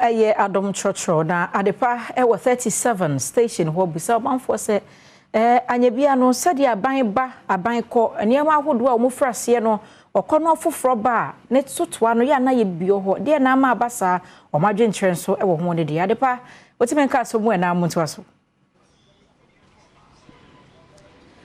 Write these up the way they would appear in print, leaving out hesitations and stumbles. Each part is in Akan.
Ɛyɛ Adom Trɔtrɔ na Adepa ɛwɔ 37 Station hɔ bisa ɔmanfoɔ sɛ anyabia no, sɛdeɛ aban ba, aban kɔ, nneɛma ahodoɔ a wɔn firi aseɛ no, ɔkɔ no foforɔ ba a ne sotoa no yɛ ana yɛ bio hɔ deɛ na ama aba saa. Wɔn adwenkyerɛ nso ɛwɔ ho no deɛ Adepa wotumi nka so mu ɛna mu ntoa so.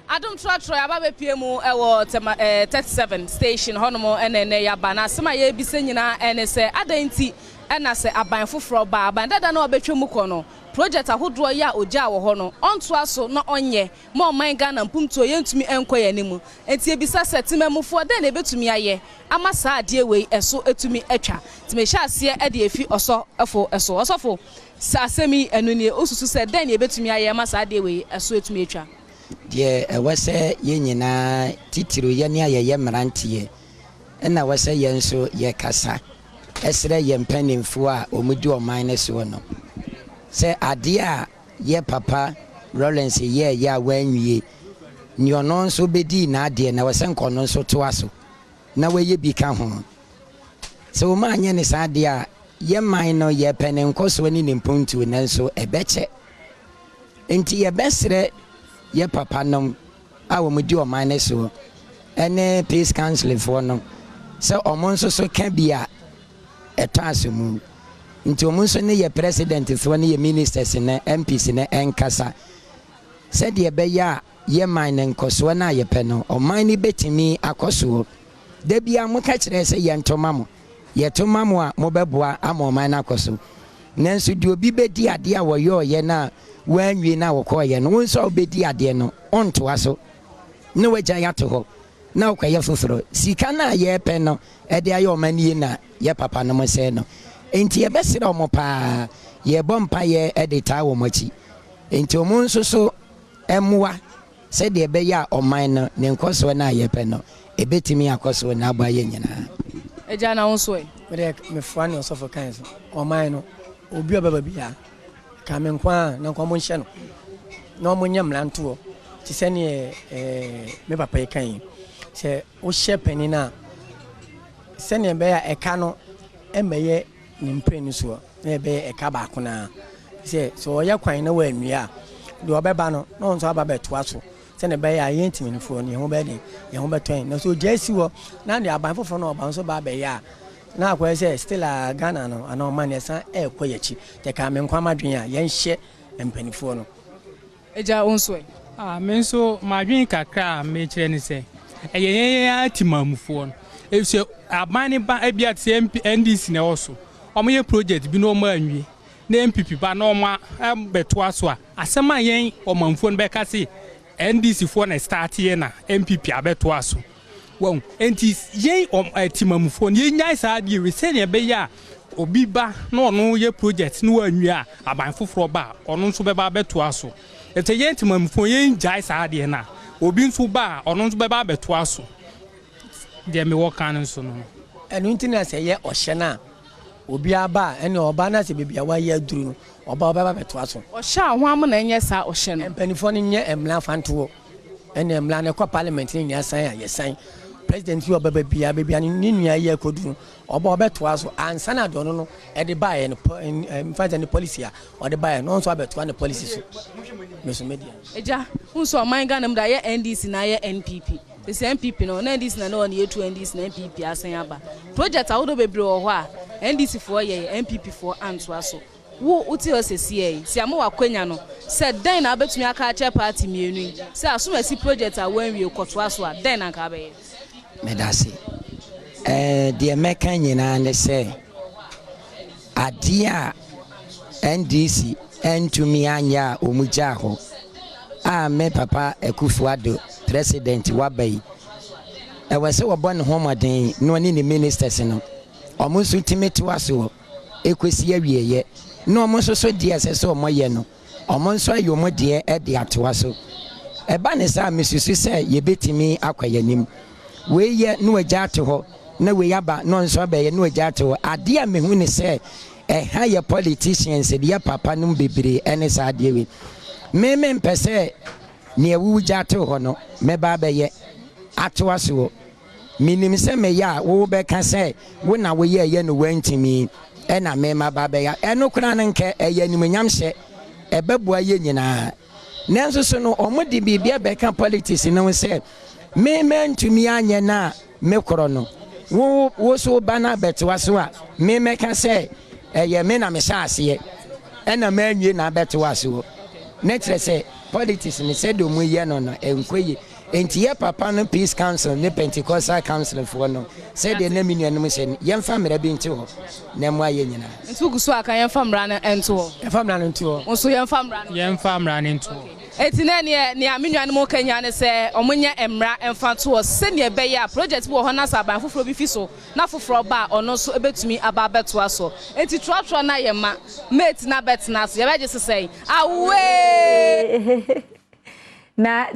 Adom Trɔtrɔ aba bɛpie mu ɛwɔ Tema 37 Station hɔnom. Ɛna ɛnɛ yɛaba na asɛm a yɛrebisa nyinaa ɛne sɛ, adɛn nti ɛna sɛ aban foforɔ ba, aban dada no a ɔbɛtwa mu kɔ no, project ahodoɔ yi a ogya wɔ hɔ no, ɔntoa so na ɔnyɛ ma ɔman Ghana mpomtuo yɛntumi nkɔ yɛn anim? Nti ebisa sɛ, temamufoɔ, dɛn na ebɛtumi ayɛ ama saa adeɛ wei ɛso etumi atwa? Nti mehyɛ aseɛ ɛde efi ɔsɔfo ɛso. Ɔsɔfo, sɛ asɛm yi ɛno nie, osusu sɛ dɛn na ebɛtumi ayɛ ama saa adeɛ wei ɛso etumi atwa? Deɛ ɛwɔ sɛ yɛn nyinaa, titiri yɛne a yɛyɛ mmeranteɛ, ɛna ɛwɔ sɛ yɛn nso yɛkasa ɛsrɛ yɛn mpanimfoɔ a wɔn di ɔman no soɔ no sɛ adeɛ a yɛ papa Rawlings yɛɛyɛ a wɔanwie, nea ɔno nso bɛdii n'adeɛ na ɛwɔ sɛ nkɔno nso toa so na wɔyɛ bi ka ho. Sɛ wɔn anyɛ ne saa adeɛ a, yɛ man no yɛpɛ ne nkɔsoɔ ne ne mpontuo, nanso ɛbɛkyɛ. Nti yɛbɛsrɛ yɛ papa nom a wɔn di ɔman no soɔ ɛne peace councilfoɔ no sɛ ɔmo nso so ka bi a ɛtɔ aso mu. Nti ɔmo nso ne yɛ presidentfoɔ ne yɛ ministers ne MPs ne ɛnkasa sɛdeɛ ɛbɛyɛ a yɛ man no nkɔsoɔ no a yɛpɛ no, ɔman no bɛtumi akɔ soɔ. Da bia moka kyerɛ sɛ yɛnto ma mo, yɛto ma mo a, mobɛboa ama ɔman no akɔ so. Nanso deɛ obi bɛdi adeɛ a wɔyɔɔyɛ no a wɔanwie no a wɔkɔɔyɛ no, wo nso a wobɛdi adeɛ no, ɔntoa so na wagya yɛato hɔ na wokɔyɛ foforɔ. Sika no a yɛrepɛ no ɛde ayɛ ɔman yie na yɛ papa no mo sɛ no. Nti yɛbɛsrɛ ɔmo paa, yɛbɔ mpayɛ ɛde taa wɔn akyi, nti ɔmo nso so ɛmmoa sɛdeɛ ɛbɛyɛ a ɔman no ne nkɔsoɔ no a yɛpɛ no ɛbɛtumi akɔ so na aboa yɛ nyinaa. Agya, na wo nso ɛ? Mede mefoa ne ɔsɔfo kan so. Ɔman no, obi a ɔbɛba biara ka me nko a na nka ɔmo nhyɛ no na ɔmo nyɛ mmerantoɔ te sɛ neɛ me papa yi kan yi sɛ wohyɛ panin a, sɛneɛ ɛbɛyɛ a ɛka no ɛmmɛyɛ ne mprenu soɔ na ɛbɛyɛ ɛka baako naa sɛ ɔyɛ kwan na wɔanwie a, deɛ ɔbɛba no na ɔno nso aba bɛtoa so, sɛne ɛbɛyɛ a yɛn ntimifoɔ no yɛn ho bɛyɛ den, yɛn ho bɛtɔ yɛn. Na sɛ ogya si hɔ na deɛ aban foforɔ no ɔba nso ba abɛyɛ a, na akɔyɛ sɛ still a Ghana no anaa ɔman no yɛsan ɛrekɔ yɛn akyi. Kyɛ ka me nkwa madwene a yɛnhyɛ mpanimfoɔ no. Agya, wo nso ɛ? Ah, me nso madwene kakra a mekyerɛ ne sɛ ɛyɛ yɛn atimamufoɔ no, efisɛ aban ne ba ebi a te sɛ MP, NDC na ɛwɔ so, wɔyɛ project bi na wɔn anwie na NPP ba na wɔn abɛtoa so a, asɛm a yɛn ɔmanfoɔ no bɛka se NDC foɔ na start yɛ na NPP abɛtoa so wɔn. Nti yɛn atimamufoɔ no, yɛnyae saa adeɛ wei sɛnea ɛbɛyɛ a obi ba na ɔno yɛ project na wɔanwie a, aban foforɔ ba a, ɔno nso bɛba abɛtoa so. Nti yɛn timamufoɔ yɛn gyae saa adeɛ no a, obi nso ba a, ɔno nso bɛba abɛtoa so. Deɛ mewɔ kan no nso no. Ɛno nti na sɛ yɛ ɔhyɛ no a, obiara ba a, ɛne ɔba na sɛ baabi a wayɛ aduru no, ɔba ɔbɛba bɛtoa so. Ɔhyɛ a ho am na ɛnyɛ saa ɔhyɛ no? Mpanimfoɔ no nyɛ mmara fantoɔ, ɛne mmara no ɛkɔ parliament no nyinaa san a yɛsan president bi a ɔbɛba biara, baabi a ne nua yɛ akɔduru no, ɔba ɔbɛtoa so ansa na deɛ ɔno no ɛde baeɛ no, mfa sɛ ne policy a ɔde baeɛ no, ɔno nso abɛtoa ne policy so. Me so media. Agya, wo nso, ɔman Ghana mu da yɛ NDC na ayɛ NPP. Sɛ NPP no na NDC na ne wɔ ne yɛtu NDC na NPP asan aba, project ahodoɔ bebree wɔ hɔ a NDC foɔ yɛ, NPP foɔ antoa so. Wo wote hɔ sɛsiɛ yi, si ama wakwanya no sɛ dɛn na wobɛtumi aka akyerɛ party mmienu yi sɛ asomasi project a wɔanwie kɔtoa so a, dɛn na nka wobɛyɛ? Meda se deɛ mɛka nyinaa ne sɛ adeɛ a NDC ntumi anyɛ a wɔn gyaa hɔ a, me papa Akufo Addo president waba yi, ɛwɔ sɛ wɔbɔ ne ho mmɔden na ɔne ne ministers no, wɔn nso tumi toa soɔ ekosi awieeɛ, na wɔn nso so deɛ ɛsɛ sɛ wɔn yɛ no, wɔn nso ayɛ wɔn deɛ ɛde atoa so. Ɛba ne saa, mesusu sɛ yɛbɛtumi akɔ yɛn anim. Wei yɛ na wagya ato hɔ na wei aba na ɔnso abɛyɛ na wagya ato hɔ. Adeɛ a mehu ne sɛ ɛha yɛ politicians de yɛ papa nom bebree ɛne saa adeɛ wei. Me mempɛ sɛ nea wowu gya ato hɔ no mɛba abɛyɛ atoa soɔ. Menim sɛ meyɛ a, wo bɛka sɛ wo na woyɛɛyɛ no woantumi. Ɛna me maba abɛyɛ. Ɛno koraa no nka ɛyɛ animuonyamhyɛ, ɛbɛboa yɛn nyinaa. Nanso so no wɔde biribi abɛka politics no ho sɛ me mantumi anyɛ no a me korɔ no, wo wo so wo ba no abɛtoa so a, me mɛka sɛ ɛyɛ me na mehyɛ aseɛ ɛna manwie na abɛtoa soɔ. Na kyerɛ sɛ politics no sɛdeɛ wɔn yɛ no no ɛnkɔ yie. Enti yɛ papa no Peace Council ne Pentecostal Council foɔ no, sɛdeɛ na me nuanom hyɛ no, yɛmfa mmara bi nto hɔ na ɛmmoa yɛn nyinaa. Nti wogu so aka yɛmfa mmara no nto hɔ? Yɛmfa mmara no nto hɔ. Wo nso yɛmfa mmara no? Yɛmfa mmara no nto hɔ. Enti na neɛ nea me nuanom reka nyinaa ne sɛ wɔnyɛ mmara mfa nto hɔ sɛdeɛ ɛbɛyɛ a project bi wɔ hɔ na sɛ aban foforɔ bi fi so na foforɔ ba a ɔno nso bɛtumi aba abɛtoa so. Enti trɔtrɔ no ayɛ ma, mate no abɛtena so, yɛbɛgye so sɛn? Awee! Na.